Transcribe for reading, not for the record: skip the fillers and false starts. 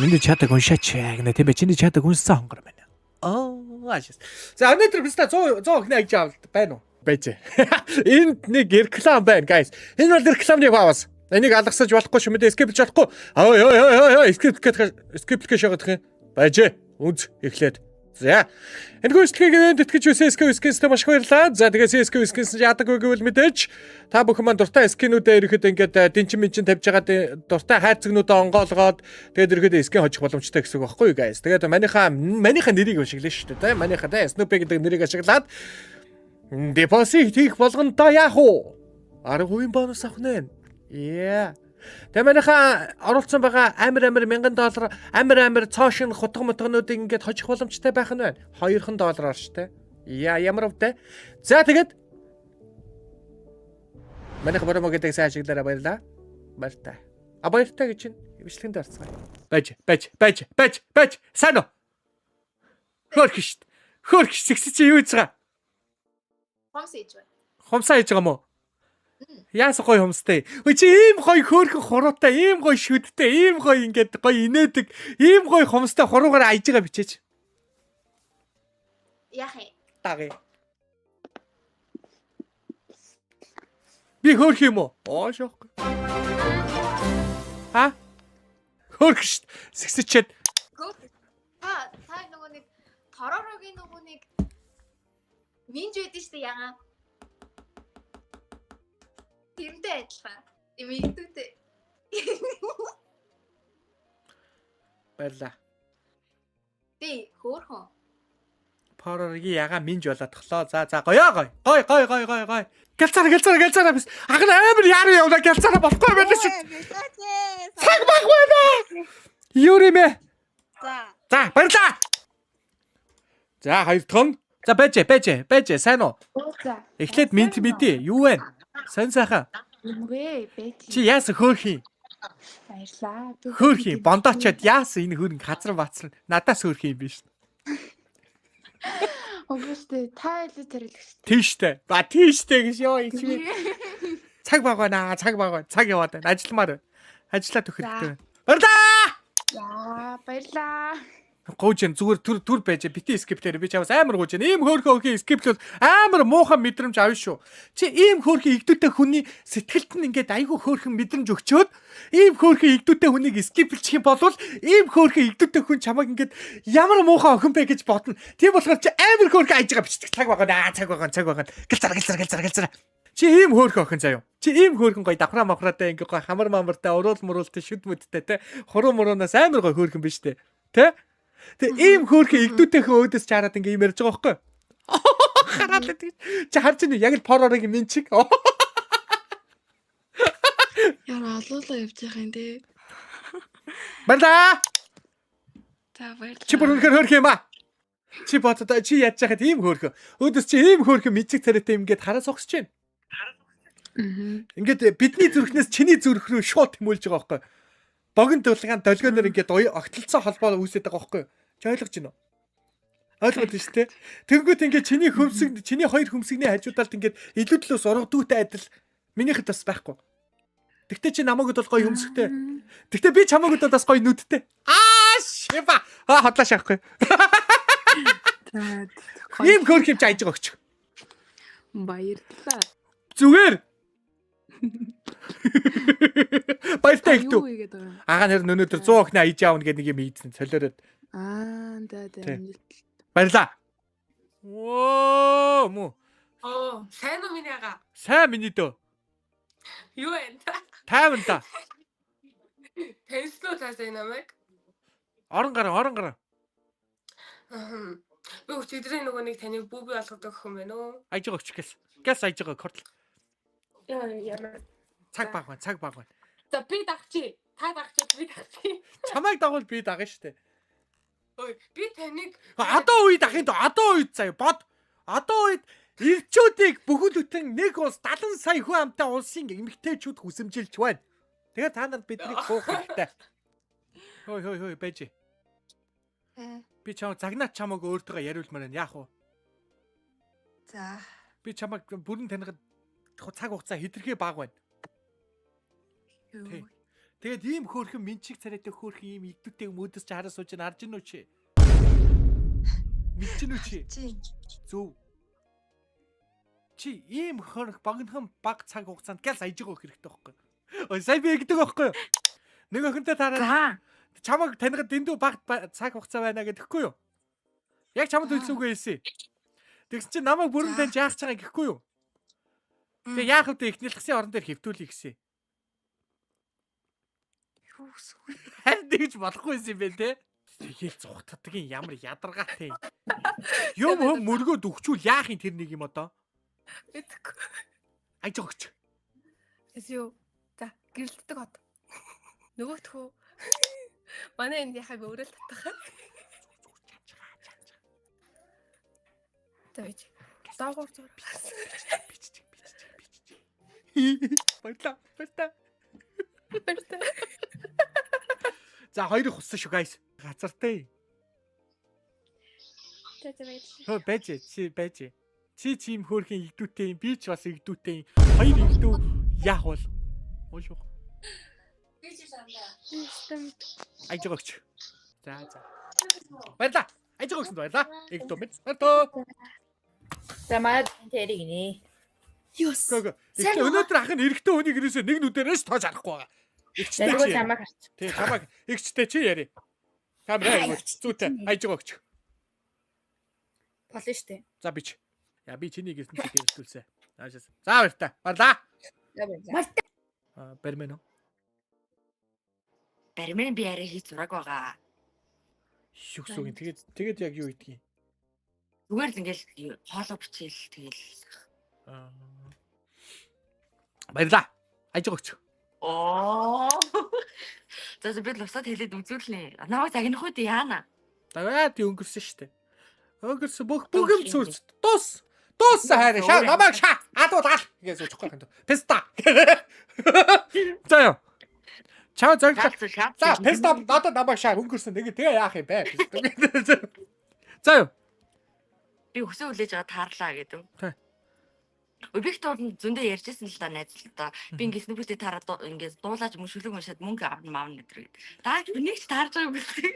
Миний чатаг уншаач гэнэ, тийм ээ, чиний чатаг уншсан хонгор байна. Аа, аашаас. За, өнөөдөр биста 100 100 охины аяж авалт байна уу? Байж. Энд нэг реклам байна, guys. Энэ бол рекламны пауз. Энийг алгасаж болохгүй шүү, мэдээ skip лж болохгүй. Ой ой ой ой ой, skip гэх skip лэх шагаад юм. Байж. Үнз эхлээд. За. Энэ гүйцэтгэлийг энд итгэж CSK Skins-тэй маш их баярлалаа. За, тэгээ CSK Skins яадаг вэ гэвэл мэдээж та бүхэн маань дуртай skin үүдээ ерөөхдөө ингээд дэнчин минчин тавьж байгаа дуртай хайрцагнуудаа онгоолгоод, тэгээд ерөөхдөө skin хожих боломжтой гэсэн үг байхгүй юу, guys. Тэгээд манийхаа нэрийг ашиглана шүү дээ. Тэ манийхаа тэ Snoopy гэдэг нэрийг ашиглаад deposit хийх болгондоо яах вэ? 10% бонус авах нэ. Yeah. Тэгээ манайхаа оруулсан байгаа амир амир 1000 доллар, амир амир цоо шин хутга мутгануудыг ингээд хожих боломжтой байх нь байна. 2 доллараар штэ. Яа, ямар өвдөө. За, тэгээд манайх promo гэдэг сайн ашиглаарай, баярлаа. Баяртай. А, баяртай гэж чинь бичлэгэнд орцгоо. Байж, байж, байж, байж, байж. Сайн уу? Хөөрх шт. Хөөрх сэгс, чи юу хийж байгаа? Хомс хийж байна. Хумсаа хийж байгаа юм уу? Яасан гоё хумстай. Өө, чи ийм гоё хөөрхөн хуруутай, ийм гоё шүдтэй, ийм гоё ингээд гоё инээдэг, ийм гоё хумстай хуруугаар аяж байгаа бичээч. Яах юм? Дагъя. Би хөөрх юм уу? Аа, шохгүй. А? Хөөрх шт. Сэгсэчээд. Та нөгөө нэг Торорогийн нөгөө нэг минж байдэн штэ, ягаан. Тэрнтэй адилхан. Им игдүүтэй. Баярлаа. Би хөөрхөн. Поророгийн ягаан минж болоод тохлоо. За за, гоё гоё. Гой гой гой гой гой. Гэлцара, гэлцара, гэлцара бис. Ах нь амар яар явна, гэлцара болохгүй юм байна шүү. Цаг баг байна. Юу юм бэ? За. За, баярлаа. За, хоёр дахь нь. За, байж байж байж, сайн уу? За. Эхлээд минт мэдээ. Юу вэ? Сайн сайхан. Юмгүй байж. Чи яасан хөөх юм? Баярлаа. Хөөх юм. Бондоочод яасан энэ хөрөнгө хазар бацар надаас хөөх юм биш. Үгүй шүү дээ. Та илүү царилэг шүү. Тийштэй. Ба, тийштэй гэж ёо ичмээ. Цаг баг байна. Цаг баг байна. Цаг яваад байна. Ажилламаар байна. Ажиллаад өгөх хэрэгтэй. Баярлаа. За, баярлаа. Гууж юм, зүгээр түр түр байж бити skip лээр, би чамаас амар гууж байна. Ийм хөөрхөн өхөн skip лвэл амар муухан мэдрэмж авна шүү. Чи ийм хөөрхөн игдүүтэй хүний сэтгэлд нь ингээд айгүй хөөрхөн мэдрэмж өгчөөд, ийм хөөрхөн игдүүтэй хүнийг skip лчих юм бол ийм хөөрхөн игдүүтэй хүн чамайг ингээд ямар муухан охин бэ гэж бодно. Тийм болохоор чи амар хөөрхөн айж байгаа бичдэг. Цаг байгаа наа, цаг байгаа, цаг байгаа. Гэлцара, гэлцара, гэлцара, гэлцара. Чи ийм хөөрхөн охин заяа. Чи ийм хөөрхөн гоё давхраа мавхраатай, ингээ гоё хамар мамартай, уруул муруултай, шүд мүдтэй те, хуруу муруунаас амар гоё хөөрхөн биш үү? Тэ? Тэг ийм хөөрхөн игдүүтэйхэн өөдөөс чараад ингээ ийм ярьж байгаа байхгүй юу? Хараад л тэгж. Чи харж байна уу? Яг л порорыг минь чиг. Яар олуулаа явж байгаа юм те. Баярлаа. За, баярлалаа. Чи бүр үнэхээр хөөрхөн юм аа. Чи боддоо, чи яаж яхад ийм хөөрхөн. Өөдөөс чи ийм хөөрхөн мэдчиг царайтай ингээд хараа согсож байна. Ингээд бидний зүрхнээс чиний зүрх рүү шууд тэмүүлж байгаа байхгүй юу? Богино дулгаан долгионоор ингээд огтлцоо холбоо үүсээд байгаа байхгүй юу? Чи ойлгож байна уу? Ойлгоод байна шүү дээ. Тэнгүүт ингээд чиний хөмсөг, чиний хоёр хөмсгний хажуудалд ингээд илүү төлөөс ургадуутай адил минийхэд бас байхгүй. Тэгтээ чи намайг бол гоё хөмсгтэй. Тэгтээ би чамайг бол бас гоё нүдтэй. Аа, шиба. Аа, хотлоо шахахгүй. За. Ийм хөөрх юм чи айж байгаа өгч. Баярлалаа. Зүгээр. Баяртай их Юу дүү. хийгээд байгаа юм? Агаа нэр өнөөдөр 100 охины аяж аавна гэдэг нэг юм хийдсэн солиороод. Аа, за за. Тий. Амжилт. Баярлаа. Оо, мө. Оо, сайн уу, миний ага? Сайн миний дөө. Юу вэ? Тайван та. Таньсан уу таасаа энэ намайг? Орон гарan, орон гарan. Ахм. Би өчигдрийн нөгөө нэг таныг бүүби болгодог охин байна уу? Аяж байгаа өгч гэлс. Гэлс аяж байгаа кортл. Яа, ямар. Цаг баг байна, цаг баг байна. За, би дагчи. Та дагчвал би дагчи. Чамайг дагуул би дагна штэ. Ой, би таныг Одоо үед ахын дөө, одоо үед заяа бод. Одоо үед ирчүүдийг бүхэл бүтэн нэг улс 70 сая хүн амтай улсын эмэгтэйчүүд хүсэмжилж байна. Тэгэхээр та нар биднийг гуйх хэрэгтэй. Хой хой хой, байж. Би чам загнаад чамайг өөртөө яриулмаар байна. Яах вэ? За. Би чамайг бүрэн танихад цаг хугацаа хэтэрхий бага байна. Юу. Тий. Тэгээд ийм хөөрхөн минчиг царайтай хөөрхөн ийм игдүүтэй мөдөс чи хараа сууж харж гин үү чи? Мэдэж гин үү чи? Чи. Зөв. Чи ийм хөрх богинохон баг цаг хугацаанд гял саяж байгаа хэрэгтэй байхгүй. Ой сая би игдэг байхгүй юу? Нэг охинтой таараад За. чамайг танихад дэндүү баг цаг хугацаа байна гэдэхгүй юу? Яг чамд хэлсэн үгээ хэлсэн. Тэгсэн чинь намайг бүрэн таньж яах чагаа гэхгүй юу? Тэгээ яах вэ? Эхнэлхсийн орон дээр хэвтүүлье гэсэн. Юу гэсэн? Харин тэгж болохгүй юм бэ те? Тэгэл зүхтдгийн ямар ядаргаатай юм. Юм хөм мөргөөд өгчүүл яах юм тэр нэг юм одоо? Мэдэхгүй. Аж өгч. Эс юу? За, гэрэлтдэг хот. Нөгөөх үү? Манай энд яхаа би өөрөө л татах. За бич. Доогуур зур. Биччих, биччих, биччих. Баярлаа, баярлаа. Баярлалаа. За хоёрыг хуссан шүү guys. Газартай. За за баярлалаа. Хөө байж чи байж. Чи чим хөөрхийн игдүүтэй юм, би ч бас игдүүтэй юм. Хоёр игдүү яах вэ? Уушгүй. Би ч сандаа. Аж өгч. За за. Баярлаа. Аж өгсөнд баярлаа. Игдүү мэд. Баярлалаа. За манай тэрийг нэ. Ёс. Гөө гөө. Ихтэй өнөөдөр ах нь эрэгтэй хүнийг ерөөсөө нэг нүдэрээс тоож харахгүй байгаа. Игчтэй Тэгвэл чи. чамайг харч. Тий, чамайг игчтэй чи яри. Камера айгуу зүүтэй аж өгч. Болно штэ. За бич. Я би чиний гэртэн чи гэрэлтүүлсэн. Наашаас. За баяртай. Баярлаа. За баярлалаа. А бармэн үү? Баримын би арай хийж зураг байгаа. Шүкс үг. Тэгээд тэгээд яг юу идгийг. Зүгээр л ингээл хоолоо бичээл тэгэл. Аа. Баярлаа. Аж өгч. Оо. За за би л усаад хэлээд үзүүлнэ. Намайг загнах үү яана. За тий өнгөрсөн штэ. Өнгөрсөн бүх бүх юм цүрц. Дуус. Дууссан хайраа. Ша намайг ша. Адуу ал гэж суучихгүй юм. Песта. За яа. Чао загла. Шаалц шаалц. За песта надад намайг шаа өнгөрсөн. Тэгээ тэгээ яах юм бэ? За яа. Би өсөө хүлээж байгаа таарлаа гэдэг. Тий. Өө би их дуулан зөндөө ярьжсэн л да найз л да. Би ингээд нүбэлтэй тараад ингээд дуулаач мөн шүлэг уншаад мөнгө авна маавна гэдэг. Даа нэг ч таарж байгаагүй.